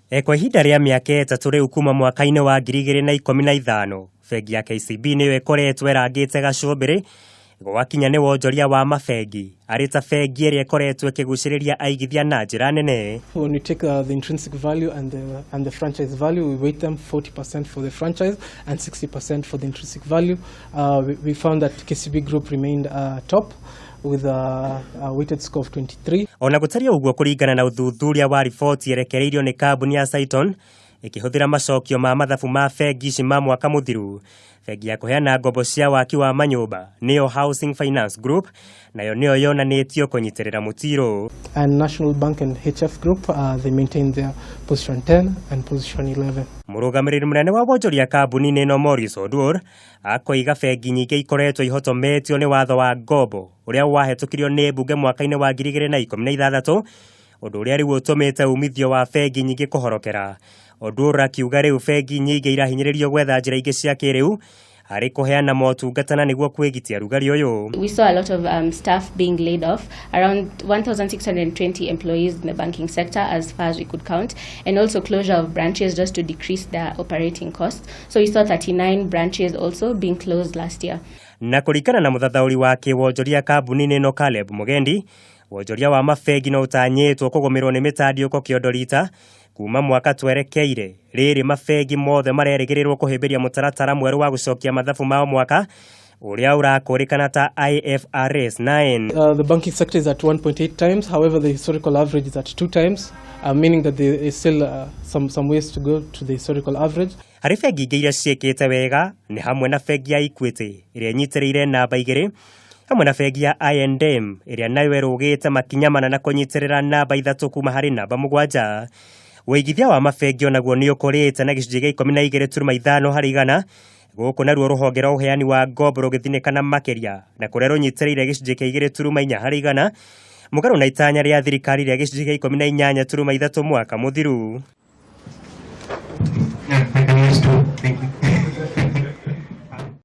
E kwa ihinda rĩa mĩaka 3 rĩu kuma mwaka-inĩ wa 2015, bengi ya KCB nĩyo ĩkoretwo ĩrangĩte gacũmbĩrĩ gwakinya nĩ wonjoria wa mabengi arĩ ta bengi ĩrĩa ĩkoretwo ĩkĩgucĩrĩria aigithia na njĩra nene. When we take the intrinsic value and the franchise value, we weight them 40% for the franchise and 60% for the intrinsic value. We found that KCB Group remained top with a weighted score of 23. Ona gũtariĩ ũguo, kũringana na ũthuthuria wa riboti yerekereirio nĩ kambuni ya Cytonn ĩkĩhũthĩra macokio ma mathabu ma bengi ici ma mwaka mũthiru, bengi ya kũheana ngombo cia waki wa manyũmba nĩyo Housing Finance Group nayo nĩyo yonanĩtio kũnyitĩrĩra mũtiro. And National Bank and HF Group, they maintained their position 10 and position 11. Mũrũgamĩrĩri mũnene wa wonjoria kambuni-inĩ ĩno Maurice Oduor akoiga bengi nyingĩ ikoretwo ihotometio nĩ watho wa ngombo ũrĩa wahĩtũkirio nĩ mbunge mwaka-inĩ wa 2016, ũndũ ũrĩa rĩu ũtũmĩte umithio wa bengi nyingĩ kũhorokera. Oduor akiuga rĩu bengi nyingĩ irahinyĩrĩrio gwetha njĩra ingĩ cia kĩrĩu harĩ kũheana motungata na nĩguo kwĩgitia rugarĩ ũyũ. We saw a lot of staff being laid off, around 1,620 employees in the banking sector as far as we could count, and also closure of branches just to decrease their operating costs. So we saw 39 branches also being closed last year. Na kũringana na mũthathaũri wa kĩwonjoria kambuni-inĩ ĩno Caleb Mugendi, wonjoria wa mabengi no ũtanyĩtwo kũgũmĩrwo nĩ mĩtandiũko kĩondo rita kuma mwaka twerekeire rĩrĩ mabengi mothe marerĩgĩrĩrwo kũhĩmbĩria mũtaratara mwerũ wa gũcokia mathabu mao mwaka ũrĩa ũrakũrĩkana ta IFRS 9. The banking sector is at 1.8 times. However, the historical average is at 2 times, meaning that there is still some ways to go to the historical average. Harĩ bengi ingĩ iria ciĩkĩte wega nĩ hamwe na bengi ya Equity ĩrĩa ĩnyitĩrĩire namba 2, hamwe na bengi ya I&M ĩrĩa nayo ĩrũgĩte makinya 4 na kũnyitĩrĩra namba 3 kuma harĩ namba 7. Wĩigithia wa mabengi onaguo nĩ ũkũrĩte na gĩcunjĩ gĩa 12.5 harĩ igana, gũkũ naruo rũhonge rwa ũheani wa ngombo rũgĩthinĩkana makĩria na kũrĩa rũnyitĩrĩire gĩcunjĩ kĩa 2.4 harĩ igana, mũgarũ na itanya rĩa thirikari rĩa gĩcunjĩ gĩa 18.3 mwaka mũthiru. Yeah, I can use two. Thank you.